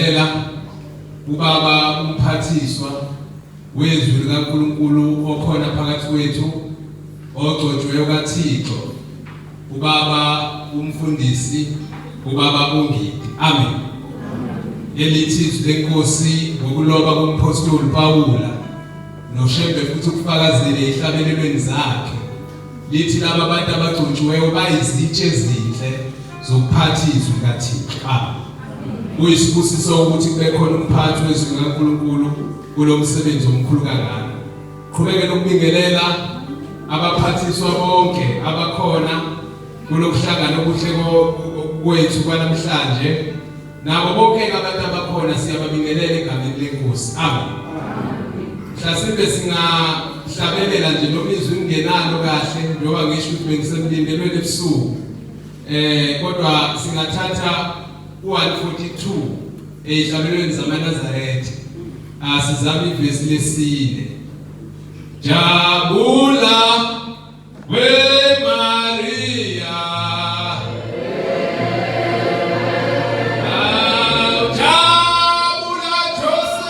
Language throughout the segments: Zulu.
Nokubingelela ubaba umphathiswa wezwi likaNkulunkulu okhona phakathi kwethu ogcotshweyo kaThixo ubaba umfundisi ubaba uNgidi. Amen. Elithi izwi lenkosi ngokuloba komphostoli Pawula noShembe futhi ukufakazile ehlabelelweni zakhe lithi laba bantu abagcotshiweyo bayizitshe ezinhle zokuphatha izwi likaThixo. Amen. Kuyisibusiso ukuthi kube khona umphathi wezwi likaNkulunkulu kulo msebenzi omkhulu kangaka. Qhubeke nokubingelela abaphathiswa bonke abakhona kulokuhlangana okuhle kwethu kwanamhlanje nabo bonke abantu abakhona siyababingelela egameni lenkosi. Amen. Mhlasimbe singahlabelela nje noma izwi ngingenalo kahle njengoba ngisho ukuthi bengisemlindelweni ebusuku. Kodwa singathatha u-142 ezihlabelweni zamaNazaretha. Asizame ivesi lesine. Jabula we Maria. Jabula Joseph.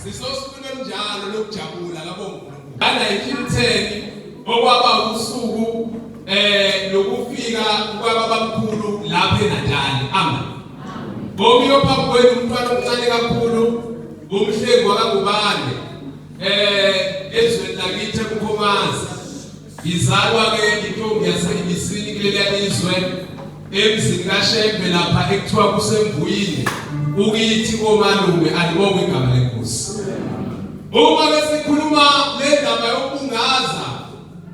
Sisosukwini olunjalo lokujabula labo uNkulunkulu. Ka-1910 okwaba usuku lokufika kwababamkhulu lapha eNatali. Amen. Ngomiyo phambi kwenu umntwana omncane kakhulu umhlengi wakaNgubane ezweni lakithi eMkhomazi. Ngizalwa-ke intombi yase-Ibisini kuleliya lizwe emzini kaShembe lapha ekuthiwa kuseMbuyini ukithi komalume alibongwe igama lenkosi. Uma ke sikhuluma le ndaba yokubungaza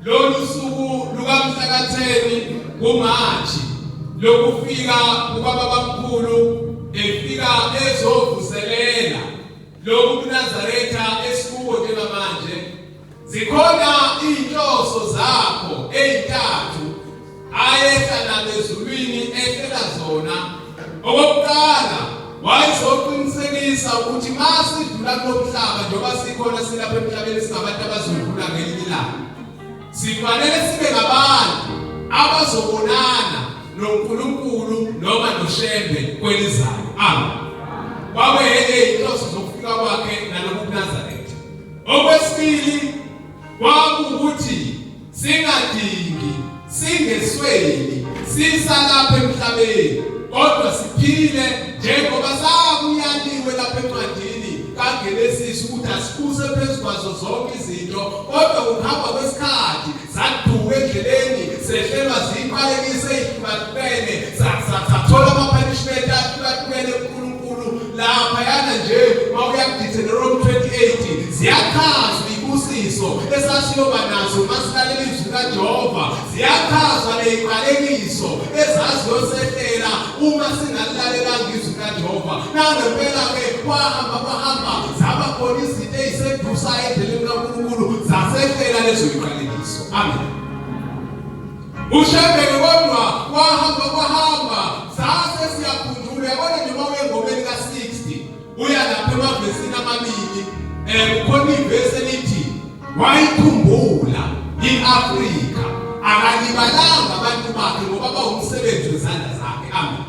lolu suku lukamhla ka-10 kuMashi lokufika kukababamkhulu efika ezovuselela lobu buNazaretha esikubo njengamanje. Zikhona iy'nhloso zakho ey'ntathu ayehla nazo ezulwini ehlela zona. Okokuqala, wayezoqinisekisa ukuthi uma sidlula kulo mhlaba njengoba sikhona silapha emhlabeni singabantu abazodlula ngelinye ilanga, sifanele sibe ngabantu abazobonana noNkulunkulu noma noShembe kwelizayo. Amen. Kwakuyenye inhloso zokufika kwakhe nalobu buNazaretha. Okwesibili kwakuwukuthi singadingi, singesweli, sisalapha emhlabeni kodwa siphile njengoba sakuyaliwe lapha encwadini kaGenesisi ukuthi asibuse phezu kwazo zonke izinto, kodwa ngokuhamba kwesikhathi saduka endleleni, sehlelwa ziqalekise ezihlukahlukene, sathola ama-punishment ahlukahlukene kuNkulunkulu. Laphayana nje mawuya kuDeuteronomy 28 ziyachazwa ibusiso esasiyoba nazo uma silalela izwi likaJehova, ziyachazwa neziqalekiso ezaziyosehlela uma singalalelanga izwi likaJehova. Nangempela-ke kwahamba kwahamba zaba khona izinto ezisedusayo endleleni kaNkulunkulu, zasehlela lezo ziqalekiso. Amen. UShembe-ke kodwa kwahamba kwahamba sase siyakhunjulwa. Yabona nje uma uya engomeni ka-60 uya lapha emavesini amabili kukhona ivesi elithi wayikhumbula i-Afrika akalibalanga abantu bakhe ngoba bawumsebenzi wezandla zakhe. Amen.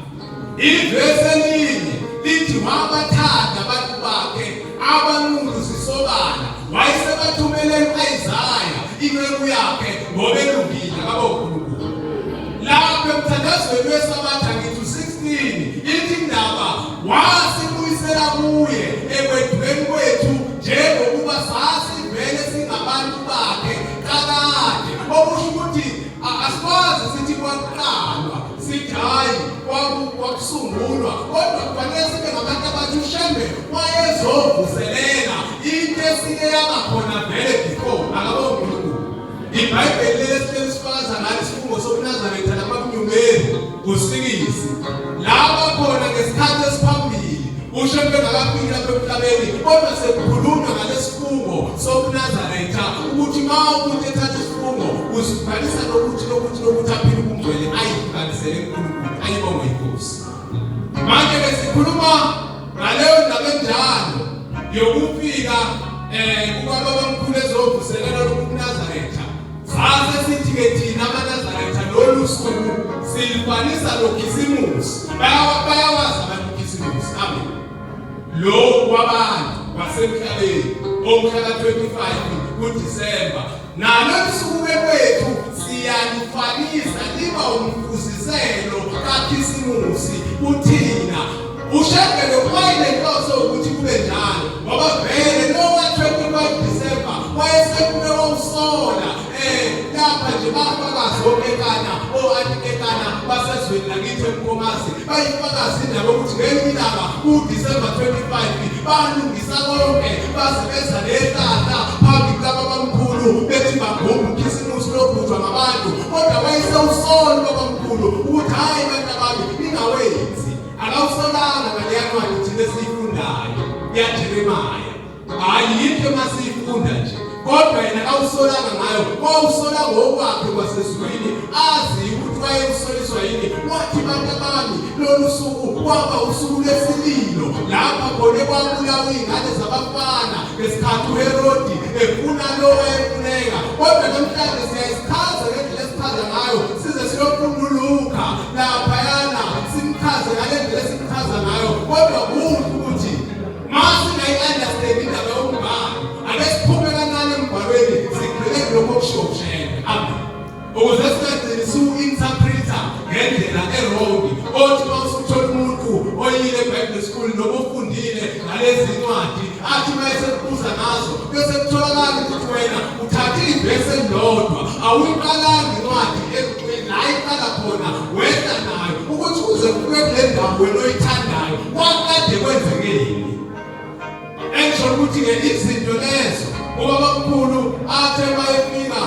Ivesi elinye lithi wabathanda abantu bakhe abanqulu zisobala wayesebathumelela u-Isaya inceku yakhe ngoba Ezweni weSabatha ngithi u-16 ithi indaba wasibuyisela kuye ekwedweni kwethu njengokuba sasivele singabantu bakhe kakade. Okusho ukuthi asikwazi sithi kwaqalwa sithi hhayi kwakusungulwa, kodwa kufanele sibe ngabantu abathi uShembe wayezovuselela into esike yaba khona vele before. Akabonge uNkulunkulu. IBhayibheli leli esihleli sifakaza ngalo isifungo sobuNazaretha lapha kuNyumeri kusikisi laba khona ngesikhathi esiphambili uShembe engakafiki lapha emhlabeni, kodwa sekukhulunywa ngalesifungo sobuNazaretha ukuthi uma umuntu ethatha isifungo uzibhalisa nokuthi nokuthi nokuthi aphile ubungcwele ayihlukanisele kuNkulunkulu ayibongwe inkosi. Manje-ke sikhuluma ngaleyo ndaba enjalo yokufika kukababamkhulu ezovuselela lobuNazaretha. Sase sithi-ke thina amaNazaretha lolu suku silifanisa noKhisimusi. Bayawazi abantu uKhisimusi. Amen. Lo wabantu wasemhlabeni omhla ka-25 kuDisemba nalo suku kwethu siyalifanisa liba umfuziselo kaKhisimusi kuthina. UShembe wayenenhloso ukuthi kube njalo ngoba vele lo wa-25 December wayesebuke wawusola lapha nje bafakazi okekana o-antikekana basezweni lakithi eMkomazi bayifakazi indaba yokuthi ngelinye ilanga kuDisemba 25 balungisa konke baze beza nehlahla phambi kukababamkhulu bethi bagubha uKhisimusi logujwa ngabantu, kodwa wayesewusola ubabamkhulu ukuthi hhayi bantu abami ningawenzi. Akawusolanga ngaleya ncwadi thina esiyifundayo yaJeremiya. Hhayi yinto emasiyifunda nje, kodwa yena akawusolanga ngayo, wawusola ngokwakhe kwasezulwini, azi ukuthi wayewusoliswa yini. Wathi bantu abami lolu suku kwaba usuku lwesililo lapha khona kwabulawa iy'ngane zabafana ngesikhathi uHerodi efuna lo wayefuneka. Kodwa namhlanje siyayichaza ngendlela esichaza ngayo, size siyofunda uLuka laphayana simchaze ngale ndlela esimchaza ngayo. Kodwa kuhle ukuthi masingayi-understand indaba yombhalo, ake siphume kancane embhalweni sigxile kulokho okushiwo uShembe. Amen. Ukuze singagcini siwu-interpreter ngendlela e-wrong, othi uma usuthola umuntu oyile eBible school noma ufundile ngalezi ncwadi athi uma esekubuza ngazo bese kutholakala ukuthi wena uthathe ivesi elilodwa awuyiqalanga incwadi la iqala khona wehla nayo ukuthi kuze kufike kule ndawo wena oyithandayo kwakade kwenzekeni. Engisho ukuthi-ke izinto lezo ubabamkhulu athe mayefika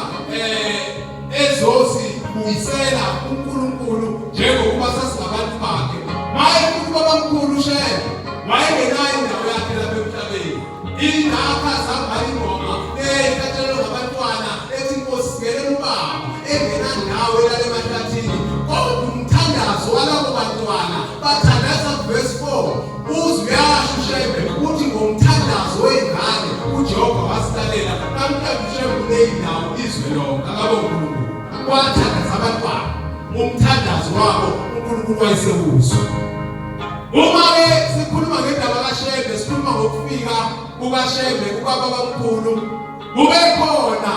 ezosibuyisela uNkulunkulu njengokuba sasingabantu bakhe. Mayefika ubabamkhulu uShembe wayengenayo indawo yakhe lapha emhlabeni. Ingakho azabhala ingoma eyayihlatshelwa ngabantwana ethi Nkosi ngenela ubaba engenandawo elale emahlathini. Kodwa umthandazo walabo bantwana bathandaza verse 4 uze uyasho uShembe uthi ngomthandazo wey'ngane uJehova wasilalela. Namhlanje uShembe uney'ndawo izwe lonke akabo uNkulunkulu. Wathandaza abantwana umthandazo wabo uNkulunkulu wayesewuzwa. Uma-ke sikhuluma ngendaba kaShembe sikhuluma ngokufika kukaShembe kukababamkhulu, kube khona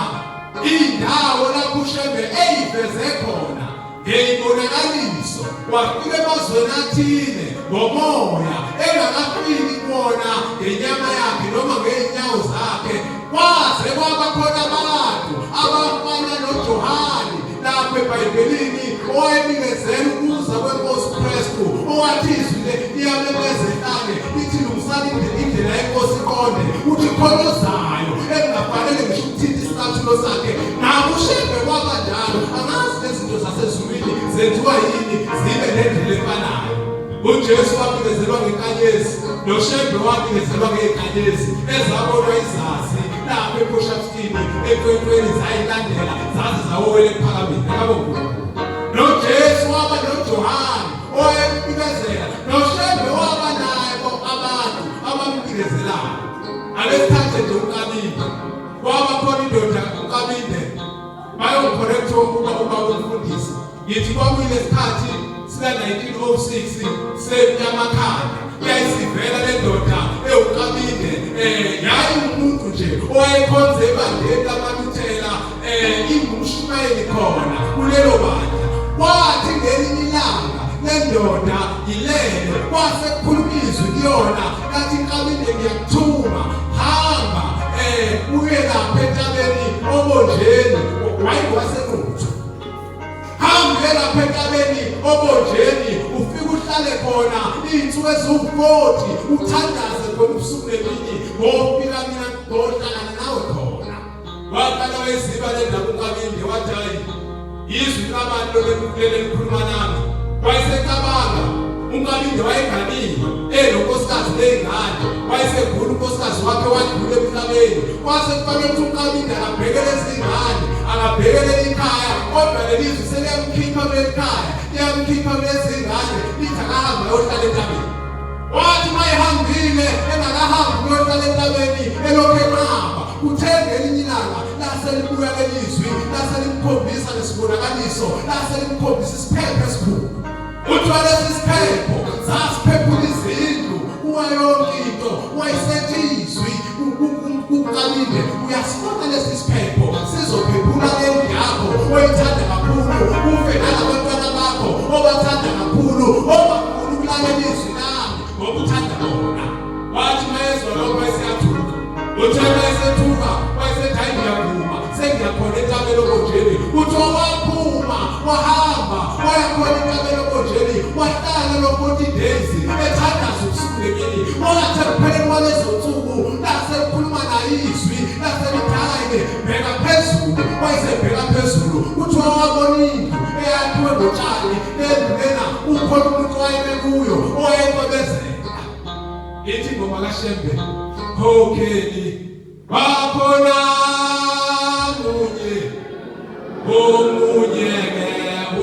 indawo lapho uShembe eyiveze khona ngeyibonakaliso wafika emazweni athile ngomoya engakafiki kuwona ngenyama yakhe noma ngey'nyawo zakhe, kwaze kwaba khona abantu abafana noJohane lapho eBhayibhelini owayenikezela ukuza kweNkosi uKristu, owathi izwi liyamemeza ehlane lithi lungisani indlela yenkosi iqonde, uthi khona ozayo engingafanele ngisho ukuthinta isicathulo sakhe. Nabo uShembe kwaba njalo. Angazi lezinto zasezulwini zenziwa yini zibe nendlela efanayo. UJesu wabikezelwa ngenkanyezi, noShembe wabikezelwa ngey'nkanyezi ezabonwa izazi lapho ePoshafstini enkwenkweni zayilandela zaze zawowela ekuphakameni. Akabo uNkulunkulu. NoJesu waba noJohane owayembikezela, noShembe waba nabo abantu abambikezelayo. Ake sithathe nje uKabinde. Kwaba khona indoda uKabinde bayocorrecta ukuba umfundisi. Ngithi kwakuyilesikhathi sika-1906 semnyamakhanda yayisivela le ndoda ewuKabinde, yayiwumuntu nje owayekhonza ebandleni lamaLuthela, ingumshumayeli khona kulelo bandla. Kwathi ngelinye ilanga ndoda ilele kwase kukhuluma izwi kuyona lathi Nkabinde ngiyakuthuma hamba uye lapha entabeni obonjeni wayengowaseNquthu hambe lapha entabeni obonjeni ufike uhlale khona iy'nsuku eziwu-40 uthandaze khona ubusuku nemini ngofika mina ngohlangana nawe khona waqala wayeziba le ndaba uNkabinde wathi hayi izwi likabantu leli likhuluma nami wayesecabanga uNkabinde wayeganiwe enonkosikazi ney'ngane wayesegula unkosikazi wakhe wadlula emhlabeni kwase kufanele ukuthi uNkabinde akabheke lezi ngane akabheke leli khaya kodwa leli zwi seliyamkhipha kuleli khaya liyamkhipha kulezi ngane lithi akahambe ayohlala entabeni wathi uma ehambile engakahambi kuyohlala entabeni elokhu enqaba kuthe ngelinye ilanga lase libuya lelizwi lase limkhombisa lesibonakaliso lase limkhombisa isiphepho esikhulu kuthiwa lesi siphepho sasiphephula izindlu kuwa yonke into wayesethi izwi uqalile uyasibona lesi siphepho sizophephula lendlu yakho oyithanda kakhulu ufe nalabantwana bakho obathanda kakhulu obafuna ukulalela izwi lami ngoba uthanda bona wathi mayezwa lokho wayeseyathuka uthe mayesethuka wayesethi hayi ngiyavuma sengiyakhona entabeni obonjeni kuthiwa waphuma wahamba waya khona entabeni obonjeni wahlala lo 40 days ethandaza ubusuku nemini wathi ekupheleni kwalezo nsuku laselikhuluma naye izwi laselithi hhayi-ke bheka phezulu wayesebheka phezulu kuthiwa wabona indlu eyakhiwe ngotshani lendlu lena ukhona umuntu owayeme kuyo owayecwebezela ithi ingoma kaShembe khokheli bakhona munye omunye ke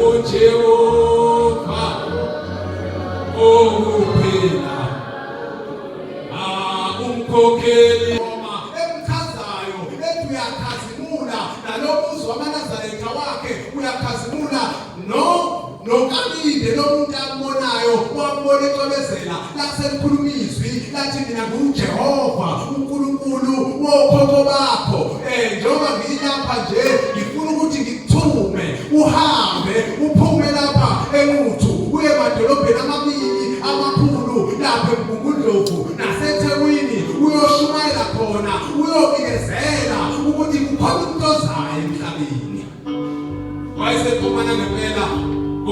uJehova okuphila ah umkhokheli emchazayo ethi uyakhazimula nalomuzi wamaNazaretha wakhe uyakhazimula no noKabinde lomuntu ambonayo wambona ecwebezela laselikhuluma izwi lathi mina nguJehova uNkulunkulu wokhokho bakho eh njengoba ngilapha nje ngifuna ukuthi ngikuthume uhambe uphume lapha eNquthu uye emadolobheni amabili amakhulu lapha eMgungundlovu naseThekwini uyoshumayela khona uyobikezela ukuthi kukhona umuntu ozayo emhlabeni wayesephuma nangempela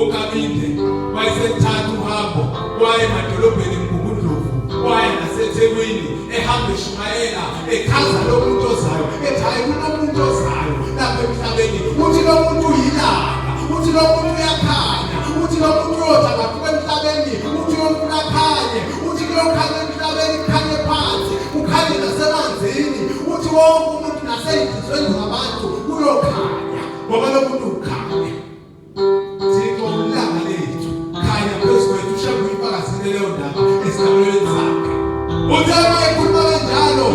uKabinde wayesethatha uhambo waye emadolobheni eMgungundlovu waye naseThekwini ehamba eshumayela echaza lo muntu ozayo ethi hayi kunomuntu ozayo lapha emhlabeni uthi lo muntu uyilanga uthi lo muntu uyakhanya uthi lo muntu uyothi akafika emhlabeni uthi uyofuna akhanye uthi kuyokhanya emhlabeni kukhanye phansi kukhanye nasemanzini uthi wonke umuntu nasey'nhliziyweni zabantu kuyokhanya ngoba lo muntu ukhanya Thixo ulanga lethu khanya phezu kwethu ushembe uyifakazile leyo ndaba esigamekweni sakhe uthe uma ekhuluma kanjalo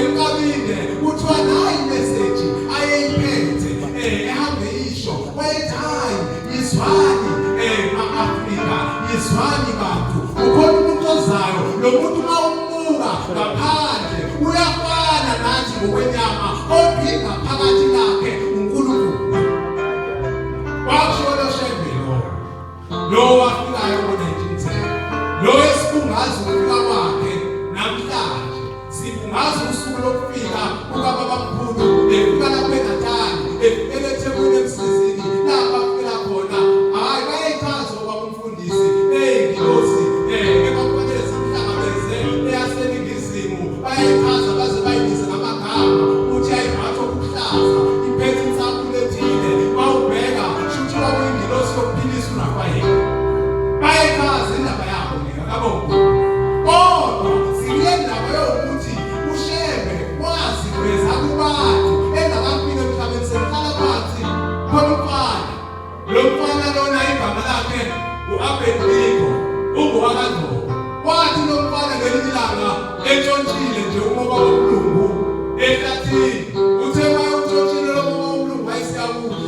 uKabinde kuthiwa nayi message ayeyiphethe ehambe isho wayethi hayi yizwani ma-Afrika yizwani bantu ukhona umuntu ozayo lo muntu uma umbuka ngaphandle uyafana nathi ngokwenyama kodwa ingaphakathi lakhe uNkulunkulu Washo lo Shembe lo. Lo wafikayo ngo-1910. Lo esibungaza ukufika kwakhe namhlanje. Sibungaza usuku lokufika kukababamkhulu efika lapha eNatali, efikela eThekwini emsizini lapha afikela khona. Hhayi bayayichaza obaba umfundisi eyingilosi ekwakufanele simhlangabeze eyaseningizimu. Bayayichaza baze bayibize ngamagama ukuthi yayiphathwa ukuhlaza iphethe insapho ethile bawubheka shuthi kwakuyingilosi yokuphilisa uRafayeli bayichaza indaba yabo mina ngabo kodwa sikule ndaba yokuthi uShembe waziveza kubantu engakafiki emhlabeni sekuhlala phansi khona umfana lo mfana lona igama lakhe u-Abednego ungowakaNgcobo wathi lo mfana ngelinye ilanga entshontshile nje umoba womlungu ehlathini uthe uma ewuntshontshile lo moba womlungu wayeseyawudla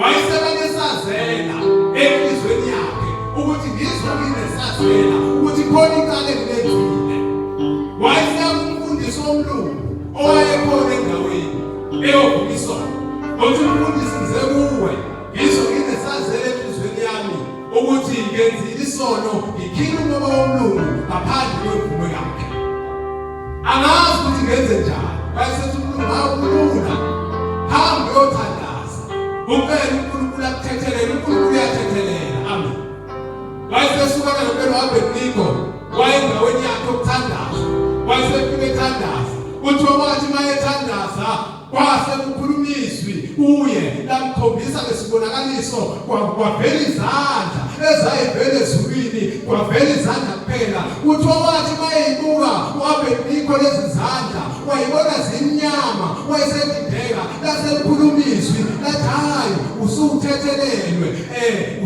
wayesebanesazela enhlizweni yakhe ukuthi ngizwa nginesazela ukuthi khona icala engilenzile wayeseyakumfundisi womlungu owayekhona endaweni eyovuma isono uthi umfundisi ngize kuwe ngizwa nginesazela enhlizweni yami ukuthi ngenzile isono ngikhile umoba womlungu ngaphandle kwemvume yakhe angazi ukuthi ngenze njani wayesethi umlungu awukulula hamba uyothandaza ucele uNkulunkulu akuthethelele uNkulunkulu uyathethelela amen wayesesuka ngempela uAbednego wayendaweni yakhe yokuthandaza wayesefika ethandaza kuthiwa wathi uma ethandaza kwase kukhuluma izwi kuye lamkhombisa ngesibonakaliso kwavela izandla ezayivela ezulwini kwavela izandla kuphela kuthiwa wathi mayeyibuka u-Abednego lezi zandla wayibona zimnyama wayesedideka laselikhuluma izwi lathi hayi usuwuthethelelwe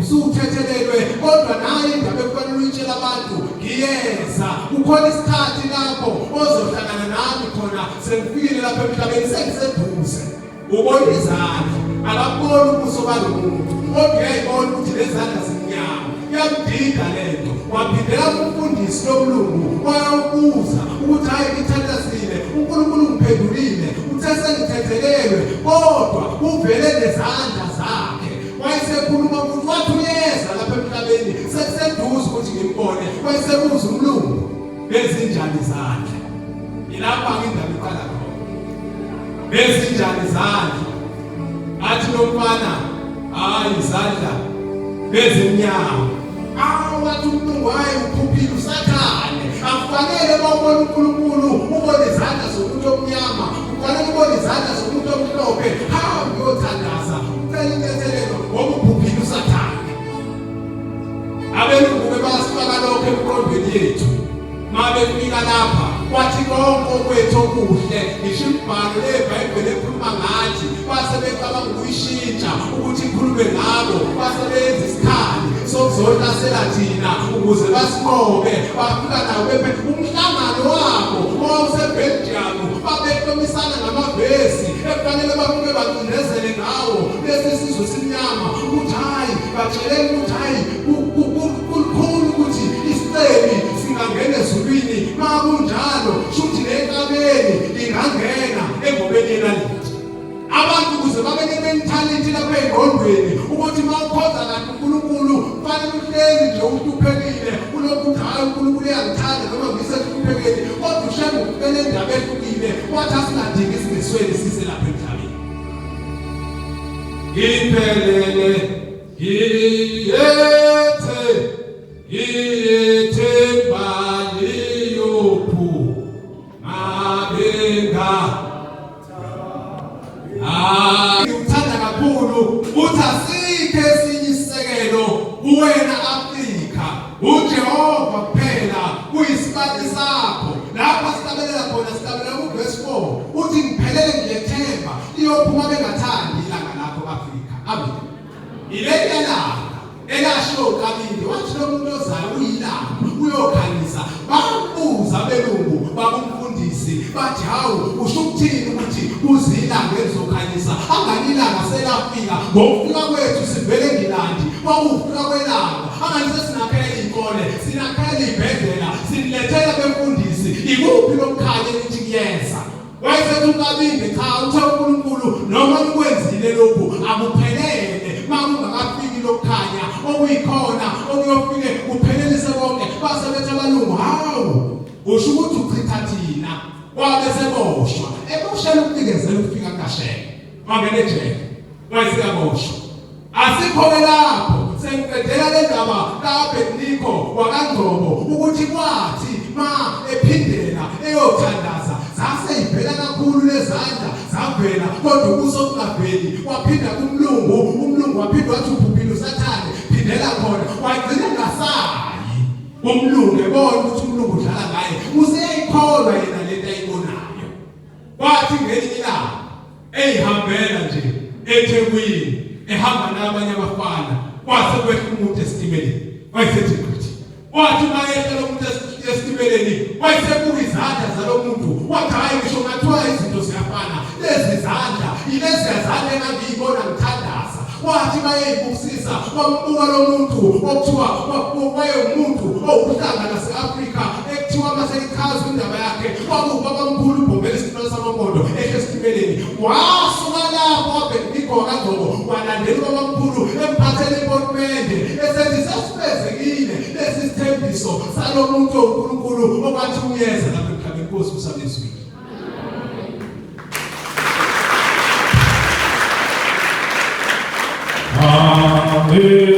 usuthethelelwe kodwa nayi indaba ekufanele uyitshela abantu ngiyeza kukhona isikhathi lapho ozohlangana nami khona sengifikile lapha emhlabeni sengiseduze ubona izandla akaboni ubuso balo muntu kodwa uyayibona ukuthi lezandla zimnyama yamdida lento waphindela kumfundisi lomlungu wayawubuza ukuthi hayi ngithandazile uNkulunkulu ungiphendulile uthe sengithethelelwe kodwa uvele nezandla zakhe wayesekhuluma ukuthi wathi uyeza lapha emhlabeni sekuseduze ukuthi ngimbone wayesebuza umlungu bezinjani izandla ilapha indaba iqala khona bezinjani izandla athi lo mfana hayi izandla bezimnyama awu wathi umlungu hayi uphuphile usathane akufanele uma ubona uNkulunkulu ubone izandla zomuntu omnyama kufanele ubone izandla zomuntu omhlophe hamba uyothandaza ucela intethelelo ngoba ubhubhile usathane abelungu bebasifaka lokho emqondweni yethu mabefika lapha kwathi konke okwethu okuhle ngisho imibhalo leBhayibheli ekhuluma ngathi base becabanga ukuyishintsha ukuthi ikhulume ngabo base benza isikhali sokuzohlasela thina ukuze basinqobe bafika nawo bephe umhlangano wabo owawuseBelgium babehlomisana ngamavesi ekufanele bafike bacindezele ngawo lesi sizwe simnyama ukuthi hhayi batsheleni ukuthi hhayi kulikhulu ukuthi isicebi singangena ezulwini ma kunjalo shuthi nentabeni ingangena engobeni yenaliti abantu ukuze babe ne-mentality lapha engqondweni ukuthi uma ukhonza kahle uNkulunkulu kufanele uhleli nje uhluphekile ulokhu uthi hhayi uNkulunkulu uyangithanda noma ngisekuhluphekeni kodwa ushembe ukufela indaba ehlukile wathi asingadingi isingesweni sise lapha emhlabeni ngiphelele ngiyethe ngiyethemba liyophu mabenga Ah, ngikuthanda kakhulu uthi asikho esinye isisekelo kuwena Afrika uJehova kuphela kuyisibani sakho lapha sihlabelela khona sihlabelela kuverse 4 uthi ngiphelele ngiyethemba liyophuma bengathandi ilanga lakho Afrika amen ileli langa elasho kabili wathi lo muntu ozayo uyilanga uyokhanyisa bambuza abelungu bakumfundisi bathi hawu usho ukuthini ukuthi uzilanga elizokhanyisa angani ilanga selafika ngokufika kwethu sivele engilandi kwakufika kwelanga angani sesinakhela iy'kole sinakhela iy'bhedlela sinilethela bemfundisi ikuphi lokukhanya elithi kuyeza Wayesethi uNkabinde cha uthe uNkulunkulu noma nikwenzile lokhu akuphelele makungakafiki lokukhanya okuyikhona okuyofike kuphelelise konke base bethi abalungu hawu usho ukuthi uchitha thina wabe seboshwa eboshela ukubikezela ukufika kashele wangena ejele wayeseyaboshwa Asikho-ke lapho sengiqedela le ndaba ka-Abednego wakaNgcobo ukuthi kwathi ma ephindela eyothandaza zase ivela kakhulu lezandla zavela kodwa ubuso bungaveli waphinda kumlungu umlungu waphinda wathi uphuphile usathane phindela khona wagcina ngasayi umlungu ebona ukuthi umlungu udlala ngaye useyayikholwa yena lento ayibonayo kwathi ngelinye ilanga eyihambela nje eThekwini ehamba nabanye abafana kwase kwehla umuntu esitimeleni wayesethi gqithi wathi uma yehla lo muntu esitimeleni wayesebuka izandla zalo muntu wathi hhayi ngisho ngathiwa izinto ziyafana lezi zandla yileziya zandla engangiyibona ngithandaza wathi bayeyibusisa wambuka lo muntu okuthiwa wayewumuntu owuhlanga lase-Afrika ekuthiwa uma seyichazwa indaba yakhe kwakuwubabamkhulu ubhombela isitimela samampondo ehle esitimeleni wasuka lapho wabhekibikho wakangcobo walandela ubabamkhulu emphathele ipotimende esethi sesifezekile lesi isithembiso salomuntu uNkulunkulu okwathi uyeza lapha emhlabeni. Inkosi usabezwile. Amen.